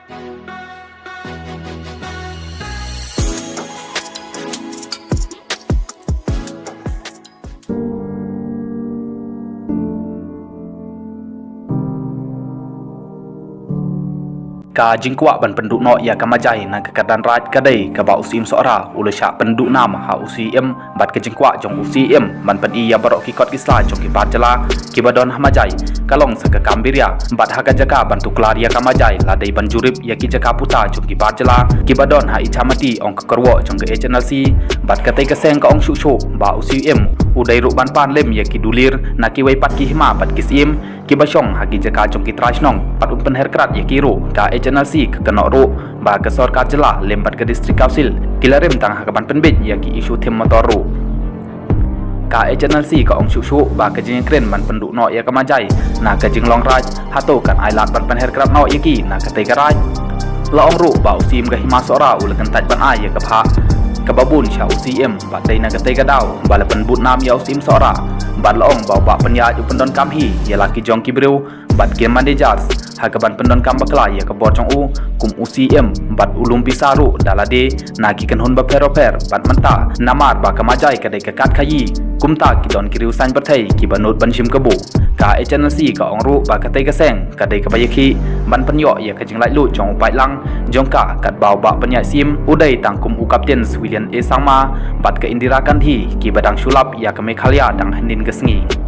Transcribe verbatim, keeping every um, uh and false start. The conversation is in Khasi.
Ka jingkwah ban pynduh noh ïa ka Majai na ka kyrdan Raid ka dei kaba u Syiem Sohra u la shah pynduh nam ha u Syiem, bad ka jingkwah jong u Syiem ban pyni ïa baroh ki kot ki sla jong ki bar jylla kiba don ha Majai ka long sa ka kam biria, bad ha ka jaka ban tuklar ïa ka Majai la dei ban jurip ïa ki jaka puta jong ki bar jylla kiba don ha Ichamati, ong ka kyrwoh jong ka H N L C. Bad katei ka seng ka ong shuh shuh ba u Syiem u dei ruh ban pan lem ïa ki dulir na kiwei pat ki hima bad ki syiem kiba shong ha ki jaka jong ki trai shnong, bad un pynher krad ïa ki ruh. Ka H N L C ka kynnoh ruh ba ka sorkar jylla lem bad ka District Council ki la rim tang ha kaban pynbeit ïa ki issue them motor ruh. Ka H N L C ka ong shuh shuh ba ka jingkren ban pynduh noh ïa ka Majai na ka jinglong Raid hato kan ailad ban pynher krad noh ïa ki na katei ka Raid. La ong ruh ba u Syiem ka Hima Sohra u la kyntait ban ai ïa ka bhah kaba bun sha u Syiem, bad dei na katei ka daw ba la pynbud nam ïa u Syiem Sohra, bad la ong ba u Bah Pynïaid u pyndonkam hi ïa la ki jong ki briew bad ki managers ha kaban pyndonkam bakla ïa ka bor jong u kum u Syiem, bad u lum pisa ruh da lade na ki kynhun bapher bapher, bad mynta namar ba ka Majai ka dei ka kat khaïi, kumta ki don ki riew saiñ pyrthei kiba nud ban shim kabu. Ka H N L C ka ong ruh ba katei ka seng ka dei kaba ïakhih ban pynïoh ïa ka jinglaitluid jong u paidlang jong ka, katba u Bah Pynïaid Syiem u dei tang kum u Captain William A Sangma bad ka Indira Gandhi kiba dang shu lap ïa ka Meghalaya dang hynnin ka sngi.